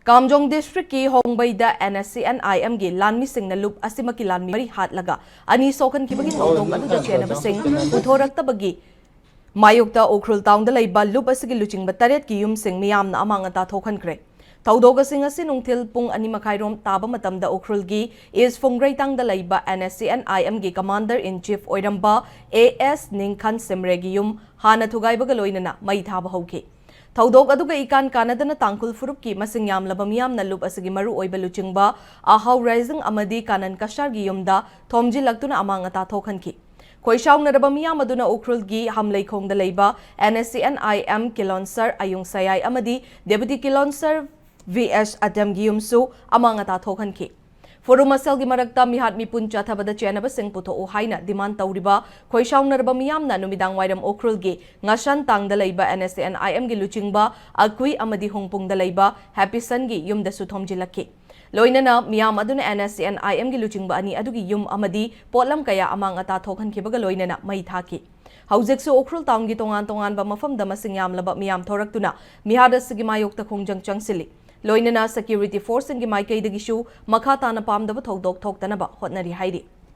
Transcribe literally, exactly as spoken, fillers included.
ꯀꯥꯝꯖꯣꯡ ꯗꯤꯁꯇ꯭ꯔꯤꯛꯀꯤ ꯍꯣꯡꯕꯩꯗ and S C and ꯑꯥꯏ ꯑꯦꯝꯒꯤ ꯂꯥꯟꯃꯤꯁꯤꯡꯅ ꯂꯨꯞ ꯑꯁꯤꯃꯛꯀꯤ ꯂꯥꯟꯃꯤ ꯃꯔꯤ ꯍꯥꯠꯂꯒ ꯑꯅꯤ ꯁꯣꯛꯍꯟꯈꯤꯕꯒꯤ ꯊꯧꯗꯣꯛ ꯑꯗꯨꯗ ꯆꯦꯟꯅꯕꯁꯤꯡ ꯄꯨꯊꯣꯔꯛꯇꯕꯒꯤ ꯃꯥꯌꯣꯛꯇ ꯎꯈ꯭ꯔꯨꯜ ꯇꯥꯎꯟꯗ ꯂꯩꯕ ꯂꯨꯞ ꯑꯁꯤꯒꯤ ꯂꯨꯆꯤꯡꯕ ꯇꯔꯦꯠꯀꯤ ꯌꯨꯝꯁꯤꯡ ꯃꯤꯌꯥꯝꯅ ꯑꯃꯥꯡ ꯑꯇꯥ ꯊꯣꯛꯍꯟꯈ꯭ꯔꯦ꯫ ꯊꯧꯗꯣꯛ ꯑꯁꯤ ꯉꯁꯤ ꯅꯨꯡꯊꯤꯜ ꯄꯨꯡ ꯑꯅꯤ ꯃꯈꯥꯏꯔꯣꯝ ꯇꯥꯕ ꯃꯇꯝꯗ ꯎꯈ꯭ꯔꯨꯜꯒꯤ ꯏꯁ ꯐꯨꯡꯒ꯭ꯔꯩꯇꯥꯡꯗ ꯂꯩꯕ ꯑꯦꯟ ꯑꯦꯁ ꯁꯤ ꯑꯦꯟ ꯑꯥꯏ ꯑꯦꯝꯒꯤ ꯀꯃꯥꯟꯗꯔ ꯏꯟ ꯆꯤꯐ ꯑꯣꯏꯔꯝꯕ ꯑꯦ ꯑꯦꯁ ꯅꯤꯡꯈꯥꯟ ꯁꯤꯝꯔꯦꯒꯤ ꯌꯨꯝ ꯍꯥꯟꯅ ꯊꯨꯒꯥꯏꯕꯒ ꯂꯣꯏꯅꯅ ꯃꯩ ꯊꯥꯕ ꯍꯧꯈꯤ꯫ ꯊꯧꯗꯣꯛ ꯑꯗꯨꯒ ꯏꯀꯥꯟ ꯀꯥꯟꯅꯗꯅ ꯇꯥꯡꯈꯨꯜ ꯐꯨꯔꯨꯞꯀꯤ ꯃꯁꯤꯡ ꯌꯥꯝꯂꯕ ꯃꯤꯌꯥꯝꯅ ꯂꯨꯞ ꯑꯁꯤꯒꯤ ꯃꯔꯨꯑꯣꯏꯕ ꯂꯨꯆꯤꯡꯕ ꯑꯍꯥꯎ ꯔꯥꯏꯖꯤꯡ ꯑꯃꯗꯤ ꯀꯥꯅꯟ ꯀꯁꯥꯔꯒꯤ ꯌꯨꯝꯗ ꯊꯣꯝꯖꯤꯜꯂꯛꯇꯨꯅ ꯑꯃꯥꯡ ꯑꯇꯥ ꯊꯣꯛꯍꯟꯈꯤ꯫ ꯈꯣꯏꯁꯥꯎꯅꯔꯕ ꯃꯤꯌꯥꯝ ꯑꯗꯨꯅ ꯎꯈ꯭ꯔꯨꯜꯒꯤ ꯍꯝꯂꯩꯈꯣꯡꯗ ꯂꯩꯕ and S C and I M ꯀꯤꯂꯣꯟꯁꯔ ꯑꯌꯨꯡ ꯁꯌꯥꯏ ꯑꯃꯗꯤ ꯗꯦꯄꯨꯇꯤ ꯀꯤꯂꯣꯟꯁꯔ ꯚꯤ ꯑꯦꯁ ꯑꯇꯦꯝꯒꯤ ꯌꯨꯝꯁꯨ ꯑꯃꯥꯡ ꯑꯇꯥ ꯊꯣꯛꯍꯟꯈꯤ꯫ ꯐꯨꯔꯨꯞ ꯃꯁꯦꯜꯒꯤ ꯃꯔꯛꯇ ꯃꯤꯍꯥꯠ ꯃꯤꯄꯨꯟ ꯆꯠꯊꯕꯗ ꯆꯦꯟꯅꯕꯁꯤꯡ ꯄꯨꯊꯣꯛꯎ ꯍꯥꯏꯅ ꯗꯤꯃꯥꯟ ꯇꯧꯔꯤꯕ ꯈꯣꯏꯁꯥꯎꯅꯔꯕ ꯃꯤꯌꯥꯝꯅ ꯅꯨꯃꯤꯗꯥꯡ ꯋꯥꯏꯔꯝ ꯎꯈ꯭ꯔꯨꯜꯒꯤ ꯉꯁꯥꯟ ꯇꯥꯡꯗ ꯂꯩꯕ ꯑꯦꯟ ꯑꯦꯁ ꯑꯦꯟ ꯑꯥꯏ ꯑꯦꯝꯒꯤ ꯂꯨꯆꯤꯡꯕ ꯑꯀꯨꯏ ꯑꯃꯗꯤ ꯍꯨꯡꯄꯨꯡꯗ ꯂꯩꯕ ꯍꯦꯄꯤꯁꯟꯒꯤ ꯌꯨꯝꯗꯁꯨ ꯊꯣꯝꯖꯤꯜꯂꯛꯈꯤ꯫ ꯂꯣꯏꯅꯅ ꯃꯤꯌꯥꯝ ꯑꯗꯨꯅ ꯑꯦꯟ ꯑꯦꯁ ꯑꯦꯟ ꯑꯥꯏ ꯑꯦꯝꯒꯤ ꯂꯨꯆꯤꯡꯕ ꯑꯅꯤ ꯑꯗꯨꯒꯤ ꯌꯨꯝ ꯑꯃꯗꯤ ꯄꯣꯠꯂꯝ ꯀꯌꯥ ꯑꯃꯥꯡ ꯑꯇꯥ ꯊꯣꯛꯍꯟꯈꯤꯕꯒ ꯂꯣꯏꯅꯅ ꯃꯩ ꯊꯥꯈꯤ꯫ ꯍꯧꯖꯤꯛꯁꯨ ꯎꯈ꯭ꯔꯨꯜ ꯇꯥꯎꯟꯒꯤ ꯇꯣꯉꯥꯟ ꯇꯣꯉꯥꯟꯕ ꯃꯐꯝꯗ ꯃꯁꯤꯡ ꯌꯥꯝꯂꯕ ꯃꯤꯌꯥꯝ ꯊꯣꯔꯛꯇꯨꯅ ꯃꯤꯍꯥꯠ ꯑꯁꯤꯒꯤ ꯃꯥꯌꯣꯛꯇ ꯈꯣꯡꯖꯪ ꯆꯪꯁꯤꯜꯂꯤ꯫ ꯂꯣꯏꯅꯅ ꯁꯦꯀ꯭ꯌꯨꯔꯤꯇꯤ ꯐꯣꯔꯁꯁꯤꯡꯒꯤ ꯃꯥꯏꯀꯩꯗꯒꯤꯁꯨ ꯃꯈꯥ ꯇꯥꯅ ꯄꯥꯝꯗꯕ ꯊꯧꯗꯣꯛ ꯊꯣꯛꯇꯅꯕ ꯍꯣꯠꯅꯔꯤ ꯍꯥꯏꯔꯤ꯫